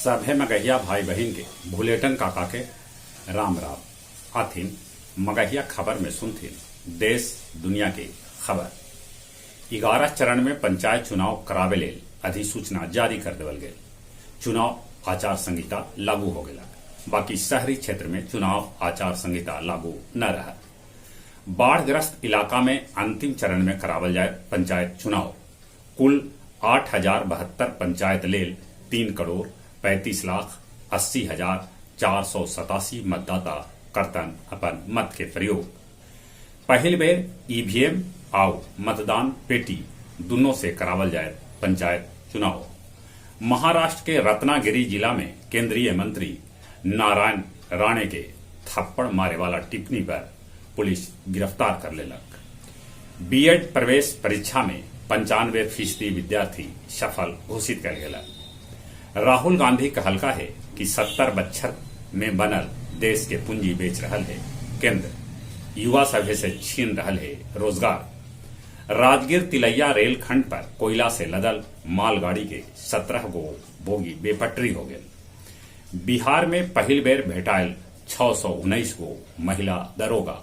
सभे मगहिया भाई बहिन के भुलेटन काका के राम राम। आथिन मगहिया खबर में सुनथिन देश दुनिया के खबर। 11 चरण में पंचायत चुनाव करावे लेल अधिसूचना जारी कर देवल गेल। चुनाव आचार संहिता लागू हो गेलक, बाकी शहरी क्षेत्र में चुनाव आचार संहिता लागू न रहत। बाढ़ग्रस्त इलाका में अंतिम चरण में करावल जाए पंचायत चुनाव। कुल 8,072 पंचायत लेल 3,35,80,487 मतदाता करतन अपन मत के प्रयोग। पहिल बेर ईवीएम आउ मतदान पेटी दुनों से करावल जाए पंचायत चुनाव। महाराष्ट्र के रत्नागिरी जिला में केंद्रीय मंत्री नारायण राणे के थप्पड़ मारे वाला टिप्पणी पर पुलिस गिरफ्तार कर लेलक। बीएड प्रवेश परीक्षा में 95% विद्यार्थी सफल घोषित कर गेलक। राहुल गांधी कहलका है कि 70 बच्छर में बनल देश के पूंजी बेच रहल है केंद्र, युवा सभे से छीन रहल है रोजगार। राजगीर तिलैया रेलखंड पर कोयला से लदल मालगाड़ी के 17 गो बोगी बेपटरी हो गेल। बिहार में पहिल बेर भेटायल 619 गो महिला दरोगा।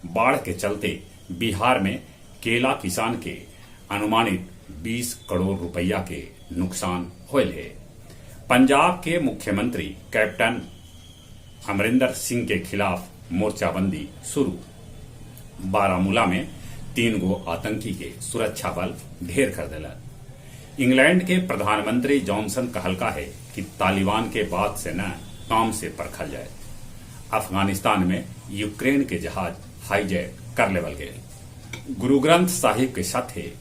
बाढ़ के चलते बिहार में केला किसान के अनुमानित 20 करोड़ रुपया के नुकसान होयल है। पंजाब के मुख्यमंत्री कैप्टन अमरिंदर सिंह के खिलाफ मोर्चाबंदी शुरू। बारामूला में 3 गो आतंकी के सुरक्षा बल ढेर कर देलक। इंग्लैंड के प्रधानमंत्री जॉनसन कहलका है कि तालिबान के बात से न काम से परखल जाए। अफगानिस्तान में यूक्रेन के जहाज हाईजैक कर लेवल गए। गुरु ग्रंथ साहिब के साथे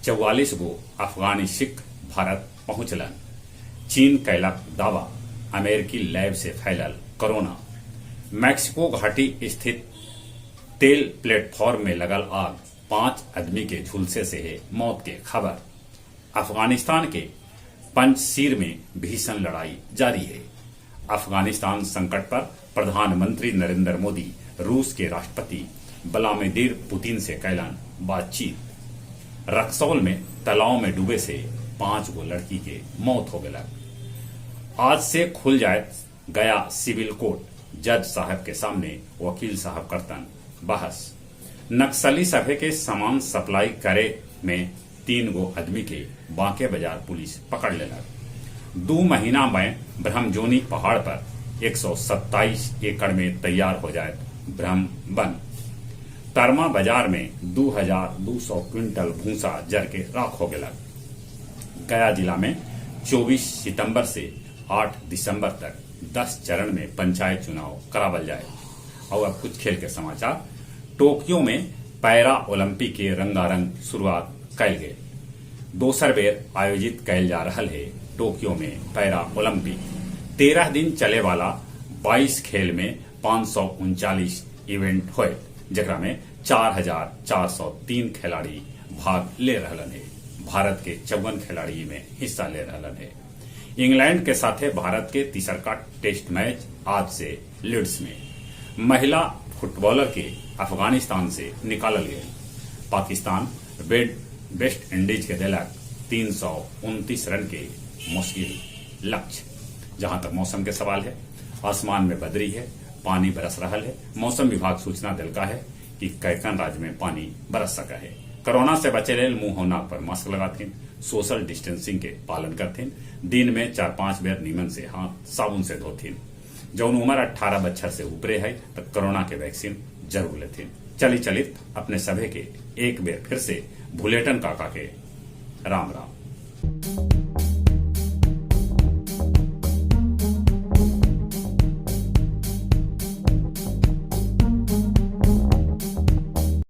44 गो अफगानी सिख भारत पहुंचलन। चीन कैलक दावा, अमेरिकी लैब से फैलल कोरोना। मैक्सिको घाटी स्थित तेल प्लेटफॉर्म में लगल आग, 5 आदमी के झुलसे से है मौत के खबर। अफगानिस्तान के पंजशीर में भीषण लड़ाई जारी है। अफगानिस्तान संकट पर प्रधानमंत्री नरेंद्र मोदी रूस के राष्ट्रपति व्लादिमीर पुतिन से कैलन बातचीत। रक्सौल में तालाब में डूबे से 5 गो लड़की के मौत हो गया। आज से खुल जाए गया सिविल कोर्ट, जज साहब के सामने वकील साहब करतन बहस। नक्सली सभे के सामान सप्लाई करे में 3 गो आदमी के बांके बाजार पुलिस पकड़ लेलक। 2 महीना में ब्रह्मजोनी पहाड़ पर 127 एकड़ में तैयार हो जाए ब्रह्म वन। तरमा बाजार में 2,200 क्विंटल भूसा जर के राख हो गया। गया जिला में 24 सितंबर से 8 दिसंबर तक 10 चरण में पंचायत चुनाव करावल जाए। और अब कुछ खेल के समाचार। टोक्यो में पैरा ओलंपिक के रंगारंग शुरुआत कैल गेल। दोसर बेर आयोजित कैल जा रहा है टोक्यो में पैरा ओलंपिक। 13 दिन चले वाला 22 खेल में 539 इवेंट होए, जेकरा में 4,403 खिलाड़ी भाग ले रहलन है। भारत के 54 खिलाड़ी में हिस्सा ले रहलन है। इंग्लैंड के साथे भारत के तीसरका टेस्ट मैच आज से लीड्स में। महिला फुटबॉलर के अफगानिस्तान से निकालल गए। पाकिस्तान वेस्ट इंडीज के देलक 329 रन के मुश्किल लक्ष्य। जहां तक मौसम के सवाल है, आसमान में बदरी है, पानी बरस रहा है। मौसम विभाग सूचना दिलका है कि कैकन राज्य में पानी बरस सका है। कोरोना से बचे लेल मुंह और नाक पर मास्क लगाथिन, सोशल डिस्टेंसिंग के पालन करथिन, दिन में 4-5 बेर नीमन से हाथ साबुन से धोथिन। जौन उम्र 18 बच्छर से ऊपरे है तो कोरोना के वैक्सीन जरूर लेथिन। चली चलित अपने सभे के एक बेर फिर से भुलेटन काका के राम राम।